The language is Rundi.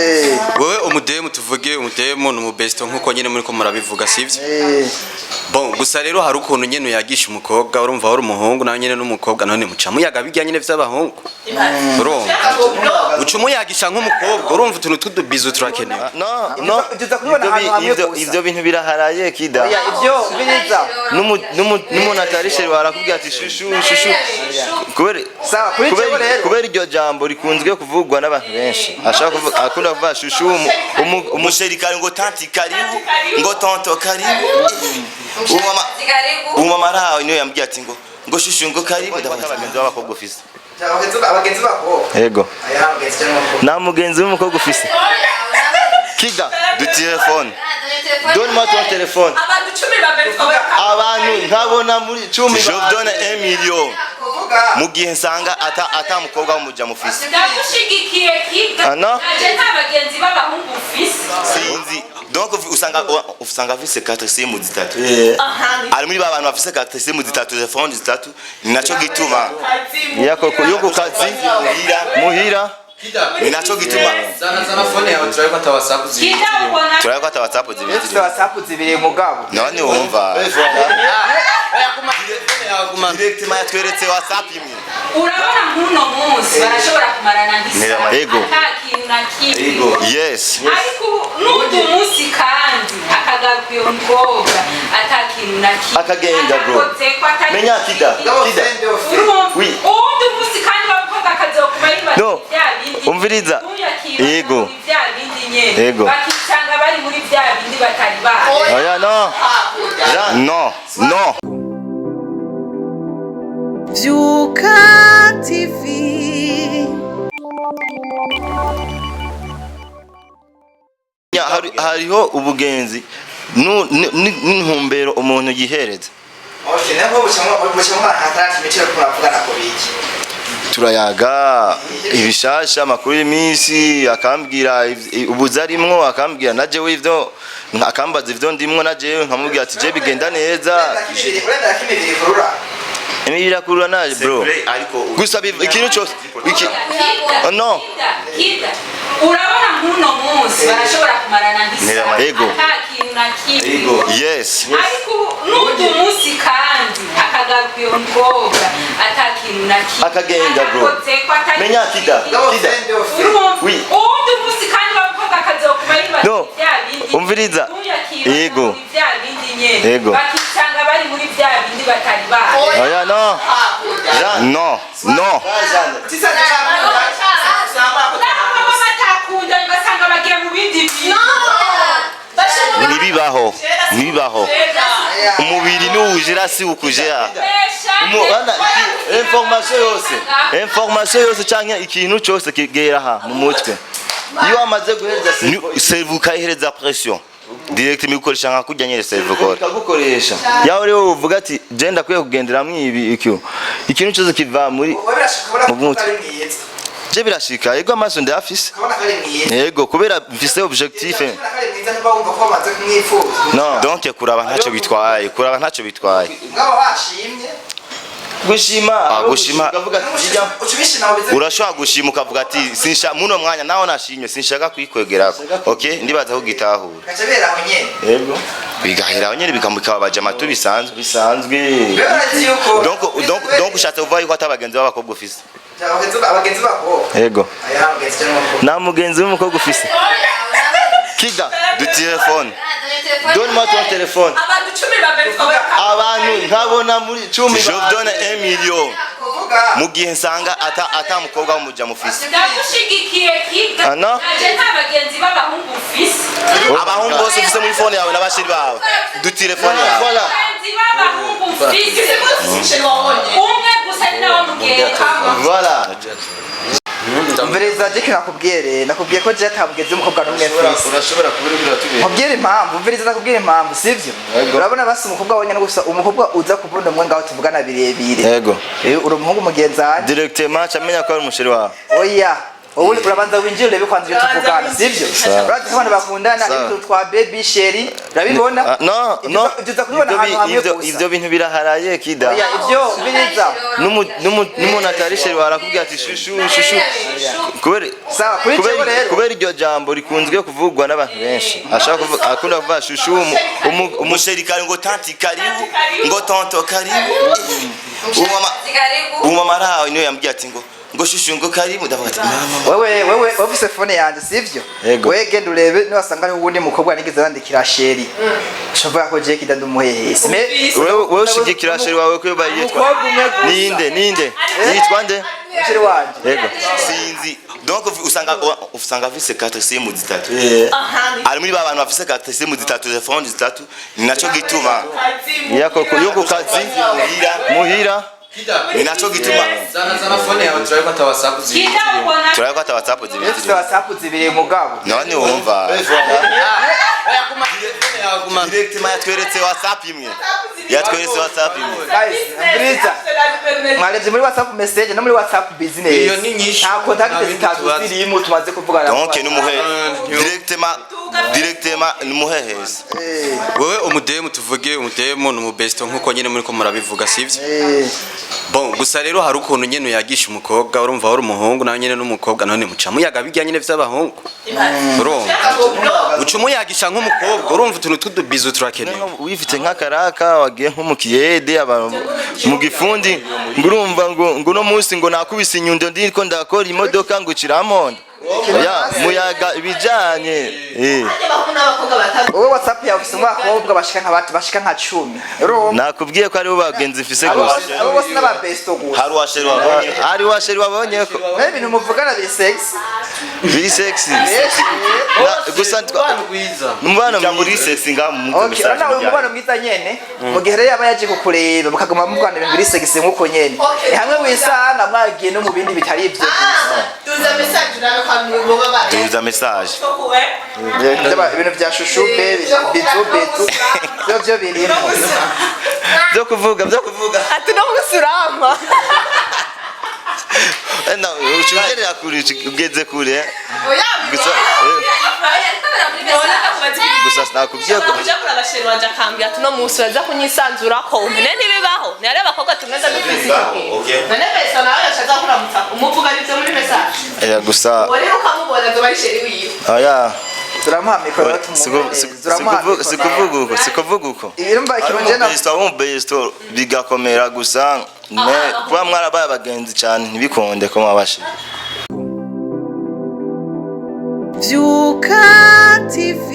Wewe umudemu, tuvuge umudemu ni umubesto nkuko nyine muri ko murabivuga, sivyo? Bon, gusa rero hari ukuntu nyene uyagisha umukobwa, urumva wari umuhungu nawe nyene n'umukobwa, none muca muyaga bijya nyene vy'abahungu, urumva uca umuyagisha nk'umukobwa, urumva utuntu tw'udubizu turakenewe. No, no. Ivyo uza kubibona Ivyo ahantu hamwe gusa. Ivyo bintu biraharaye, kida. Oya, ivyo biriza. N'umuntu atari chéri barakubwira ati "chouchou, chouchou", kubera Sawa, kuri jewe rero. Kubera iryo jambo rikunzwe kuvugwa n'abantu benshi, ashaka kuvuga, akunda kuvuga chouchou Umuchéri kari ngo "tanti karibu", ngo "tonton karibu". Umama, umama arahawe niwe yambwiye ati ngo "chouchou", ngo "karibu". Ndabaza abagenzi b'abakobwa ufise. Abagenzi b'abakobwa? Yego. Aya, abagenzi cyangwa abakobwa? Nta mugenzi w'umukobwa ufise, kida? Du téléphone. Donne-moi ton téléphone. Abantu 10 ba mbere twabaye. Abantu nkabona muri 10. Je vous donne 1 million Kuvuga. mu gihe nsanga ata mukobwa w'umuja mufise. Ndagushigikiye, kida. Ah, no? Naje nta bagenzi b'abahungu ufise. Sinzi, donc usanga afise 4 simu zitatu, ari muri ba bantu bafise 4 simu zitatu, telefone zitatu. Ni naco gituma Yako yo ku kazi. Muhira. Muhira. Ni naco gituma. Zana, zana phone yawe turabe ko ata WhatsApp zibiri. Kida, ubona. Turabona ko ata WhatsApp zibiri. Ufite WhatsApp zibiri mugabo. None wumva directement yatweretse WhatsApp imwe. Urabona nk'uno munsi barashobora kumarana nk'isaha Yego. ata kintu na kimwe. Ariko ubu n'undi munsi kandi akagaruka iyo mukobwa ata kintu na kimwe. Akagenda, bro. Atakozeko, atagize Menya kida. iki. Kida. Urumva? Oui. Uwundi munsi kandi wa mukobwa akazokuma yibaza No. bya bindi. Umviriza. Ntuyakibona. Yego. Muri bya bindi nyene. Yego. Bakisanga bari muri bya bindi batari bazi. Oya, no. No, no. Vyuka TV. Ya, hariho ubugenzi n'intumbero umuntu yihereza. Okay, naho bucamo hatari imiciro kuravugana ko biki? Turayaga ibishasha, amakuru y'iminsi, akambwira ubuzi arimwo, akambwira na jewe ivyo, akambaza ivyo ndimwo, na jewe nkamubwira ati "Je bigenda neza." Uremera ko imibiri ikurura? Imibiri irakurura naje, bro. Ariko Gusa ikintu cyose Kida, Oh, no. Kida, Kida. Urabona nk'uno munsi barashobora kumarana nk'isaha Yego. ata kintu na kimwe. Ariko ubu n'undi munsi kandi akagaruka iyo mukobwa ata kintu na kimwe. Akagenda, bro. Atakozeko, atagize Menya kida. iki. Kida. Urumva? Oui. Uwundi munsi kandi wa mukobwa akazokuma yibaza No. bya bindi. Umviriza. Ntuyakibona. Yego. Muri bya bindi nyene. Yego. Bakisanga bari muri bya bindi batari bazi. Oya, no. No, no. Naho baba batakunda, ugasanga bagiye mu bindi bintu. Ntibibaho, ntibibaho. Umubiri nuwujira si ukujera. Bana, information yose canke ikintu cyose kigera aha mu mutwe iyo wamaze guhereza Cerveau ukayihereza pression direct, imigukoresha nka kurya nyene cerveau ikora. Ikagukoresha yawe rero, uvuga ati "Je ndakwiye kugenderamwo ibi." Ikyo ikintu cyose kiva muri Wowe birashika ubona mu ko mutwe. ari mwiza? Je birashika, yego, amaso ndayafise. Ukabona ko ari mwiza? Yego, kubera mfise objectif. Ukabona ko ari mwiza, ntiba wumva ko wamaze kumwifuza? No. Donc kuraba ntacyo bitwaye, kuraba ntacyo bitwaye. Ngabo washimye. Gushima. Ah, gushima. Ukavuga ati "Bijya." Uca ubishima ubize. Urashobora gushima ukavuga ati "Sinsha muno mwanya naho nashimye, sinshaka kwikwegerako." Okay, ndibaza ko gitahura. Gaca bera aho nyene. Yego. Bigahera aho nyene, bikamukababaje amatu bisanzwe. Bisanzwe. Mbega urazi yuko Donc ushatse kuvuga yuko ata abagenzi b'abakobwa ufise? Abagenzi b'abakobwa? Yego. Aya, abagenzi cyangwa abakobwa? Nta mugenzi w'umukobwa ufise, kida? Du téléphone. Donne-moi ton téléphone. Abantu 10 ba mbere twabaye. Abantu nkabona muri 10. Je vous donne 1 million Kuvuga. mu gihe nsanga ata mukobwa w'umuja mufise. Ndagushigikiye, Kida. Ah, no? Naje nta bagenzi b'abahungu ufise. Abahungu bose ufise muri phone yawe n'abashiri bawe, du telefone yawe. Voilà. Bagenzi b'abahungu ufise, umwe gusa ni nawe mugenzi. Voilà. Umviriza, Jake, nakubwiye rero, nakubwiye ko je ata mugenzi w'umukobwa n'umwe mfise. Urashobora kuba uriko uratubwira. Nkubwire impamvu, umviriza, nakubwira impamvu, sivyo? Yego. Urabona basi umukobwa wenyine gusa, umukobwa uza kubunda umwe ngaho tuvugana birebire. Yego. Eh, uri umuhungu mugenzi wanje. Directement camenya ko ari umuchéri wawe. Oya. Wowe urabanza winjire urebe kwanza ibyo Urabanza tuvugana, winjire. sivyo? Urazi ko abantu bakundana Sawa. ibintu twa baby, chéri, urabibona? Ah, no no. Ibyo uza kubibona Ivyo ahantu hamwe gusa. Ivyo bintu biraharaye kida. Oya, ibyo biriza. N'umuntu atari chéri barakubwira ati chouchou, chouchou, kubera Sawa, kuri jewe rero. Kubera iryo jambo rikunzwe kuvugwa n'abantu benshi, ashaka kuvuga, akunda kuvuga chouchou Umu chéri kari ngo tanti karibu, ngo tonton karibu. Umama araho niwe yambwiye ati ngo chouchou, ngo karibu. Ndavuga ati mama. Wewe ufise phone yanje, sivyo? Yego. Wewe genda urebe niwasanga hariho uwundi mukobwa nigeze nandikira chéri, ushobora ko je kida ndumuhehese. Wewe ushigikira chéri wawe ko yoba yitwa Umukobwa umwe gusa. Ninde yitwa nde? Chéri wanje. Yego. Sinzi, donc usanga afise 4 simu zitatu. Ari muri ba bantu bafise 4 simu zitatu, telefone zitatu. Ni naco gituma Yako yo ku kazi, muhira. Muhira. Ni naco gituma. Zana zana phone yawe turabe ko ata WhatsApp ziri. Kita ubona. Turabona ko ata WhatsApp zibiri Ufise ziri. WhatsApp zibiri mugabo. None wumva Guma. directement yatweretse WhatsApp imwe, yatweretse WhatsApp imwe. Guys, mbiriza. Mwarebye muri WhatsApp message no muri WhatsApp business. Iyo ni nyinshi. Nta contact Nta bindi zitatu tubazi. zirimo tumaze kuvugana. Donc numuhe directement numuheheza. Wewe umudemu, tuvuge umudemu ni umubesto nkuko nyine muri ko murabivuga, sivyo? Bon, gusa rero hari ukuntu nyene uyagisha umukobwa, urumva wari umuhungu nawe nyene n'umukobwa, none muca muyaga bijya nyene vy'abahungu, urumva uca umuyagisha nk'umukobwa, urumva utuntu tw'udubizu turakenewe. Wifite nk'akaraka wagiye nko mu kiyede, abantu mu gifundi, ngo urumva ngo uno munsi ngo nakubise inyundo ndiko ndakora imodoka ngo uciramponda. Oya, muyaga ibijanye Wowe WhatsApp yawe ufise umwakobwa bashika nka bati bashika nka 10, urumva? Nakubwiye ko aribo bagenzi mfise Abo gusa. Abo bose n'ababesto gusa. Hari uwa chéri wabonye? Ari wa chéri wabonye ko Nawe ibintu muvugana biri sexy. Biri sexy. Gusa rwiza. Umubano Ijambo mwiza. riri sexy ngaha mu Okay, urabona uyu mubano mwiza nyene, mu gihe rero yaba yaje kukureba mukaguma muvugana ibintu biri sexy nk'uko nyene. Okay. Ni hamwe wisanga mwagiye no mu bindi bitari ivyo gusa. Tuza message urabe kwa mubo baba. Duza message. Ibintu vya chouchou, baby, bisous, bisous, byo birimo. Byo kuvuga. Ati no gusurama. Na ucugerera kure, ugeze kure. Oya. Gusa gusa sinakubwiye ko Kuja kuraba chéri wanje akambwira ati no munsi uraza kunyisanzurako, umene ntibibaho ntihari abakobwa tumeze dufise. Okay. None pesa nawe yacaza kuramutsa umuvuga arivyo muri message. Gusa Wari ukamubona azoba ari chéri wiwe. Oya. Turamuha mikoro tumuhereze, turamuha mikoro. Sikuvuga uko, sikuvuga uko. Irumva ikintu je na Ari umubesto bigakomera gusa ne kuba mwarabaye abagenzi cyane ntibikunde ko mwabashije. Vyuka TV.